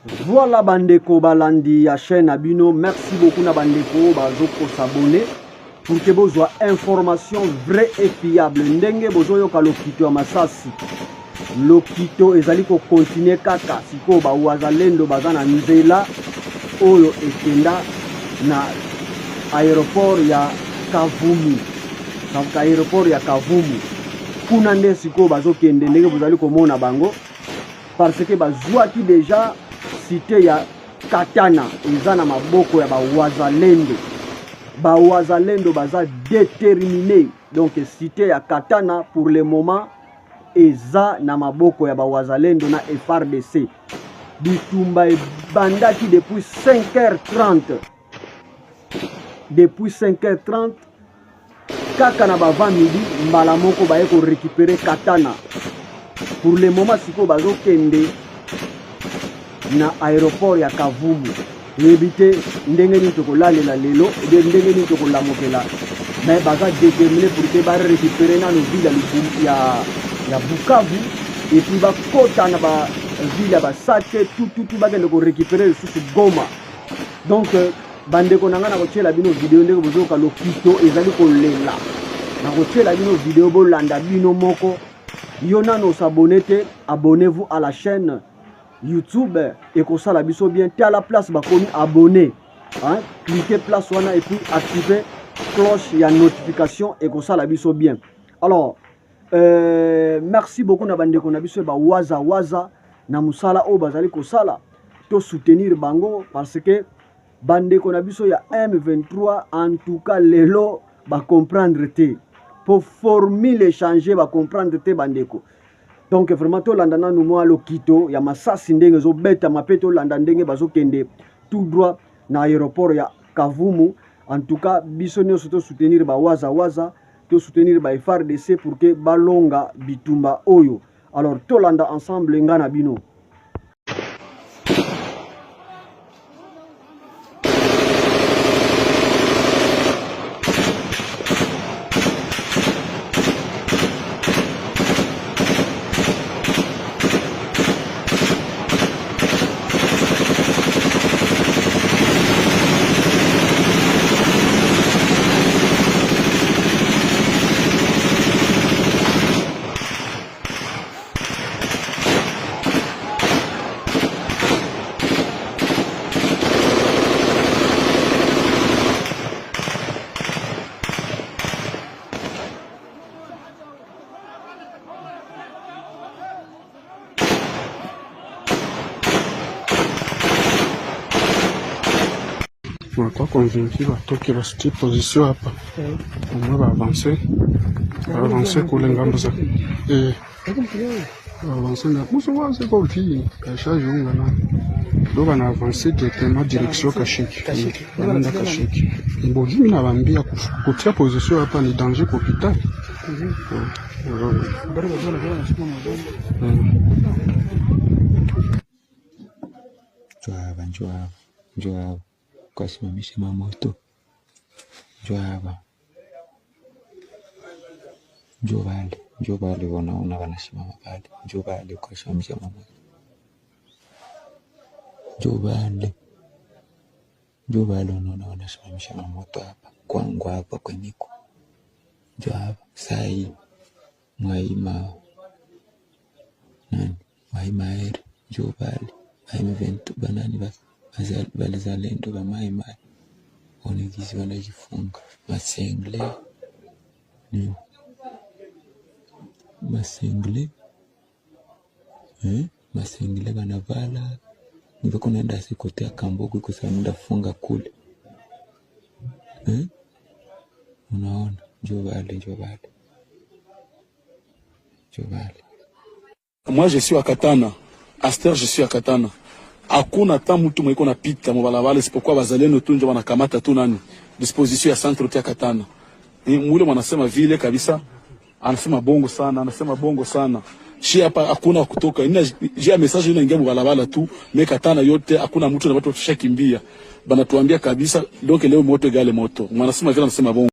Voilà bandeko balandi ya chaîne na bino, merci beaucoup na bandeko bazo ko s'abonner pour que bozwa information vraie et fiable. Ndenge bozoyoka lokito ya masasi, lokito ezali ko continuer kaka sikoyo. Ba wazalendo baza na nzela oyo ekenda na aéroport ya Kavumu, aéroport ya Kavumu kuna nde sikoyo bazokende, ndenge bozali komona bango parce que bazwaki deja cité ya Katana eza na maboko ya bawazalendo. Bawazalendo baza déterminé, donc cité ya Katana pour le moment eza na maboko ya bawazalendo na FRDC. Bitumba ebandaki depuis 5h30, depuis 5h30 kaka na bavant midi, mbala moko baye korécupérer Katana. Pour le moment sikoyo bazokende na aéroport ya Kavumu. Toyebi te ndenge nini tokolalela lelo ebe ndenge nini tokolamukela, mais baza déterminé pour que barécupérer nano ville ya, ya Bukavu et puis bakota na baville ya Basake tututu, bakende korécupérer lisusu Goma. Donc bandeko na ngai, nakotiela bino video ndenge bozoyoka lokito ezali kolela. Nakotiela bino video, bolanda bino moko. Yo nano os'abonner te, abonnez-vous à la chaîne YouTube, ekosala biso bien. Tala place bakomi abonné, hein? Cliquez place wana et puis activez cloche ya notification, ekosala biso bien. Alors merci beaucoup na bandeko na biso bawaza waza na mosala oyo bazali kosala. To soutenir bango parce que bandeko na biso ya M23, en tout cas lelo bacomprendre te po formule changer, bacomprendre te bandeko. Donc vraiment tolanda nanu mwa lokito ya masasi ndenge ezobetama, mpe tolanda ndenge bazokende tout droit na aéroport ya Kavumu. En tout cas biso nyonso tosoutenir bawaza waza, tosoutenir ba FRDC pour que balonga bitumba oyo. Alors tolanda ensemble nga na bino. Tunakuwa convaincu batoke basitie position hapa omwe baavance baavance kule ngambo za eh, baavance nga muso waze kofi kashajiunga na do bana avance directement direction Kashiki, banaenda Kashiki. Bon, mimi nawaambia kutia position hapa ni danger kwa hospitali. Njoo hapa, njoo hapa, njoo hapa, ukasimamishe mamoto. Njoo hapa, njoo pale, njoo pale, wanaona wanasimama pale, njoo pale ukasimamisha mamoto. Njoo pale, njoo pale, unaona wanasimamisha mamoto hapa kwangu hapa kweniko. Njoo hapa saa hii mwaima nani mwaima eri, njoo pale baime banani balizalendo ba mai mai onegizi wanajifunga masengle ni masengle eh, masengle banavala nivako naenda sikote ya Kambogo iko sawa, nenda funga kule eh? Unaona, njoo pale, njoo pale, njoo pale. Moi je suis à Katana. Aster je suis à Katana. Hakuna ta mtu mwiko napita mubalabala isipokuwa bazalendo tu ndio wanakamata tu nani disposition ya centre ya Katana. Ni mule mwanasema vile kabisa, anasema bongo sana, anasema bongo sana. Shi hapa hakuna kutoka. Ina jia message inaingia mubalabala tu, me Katana yote hakuna mtu na watu tushakimbia. Banatuambia kabisa donc leo moto gale moto. Mwanasema vile anasema bongo.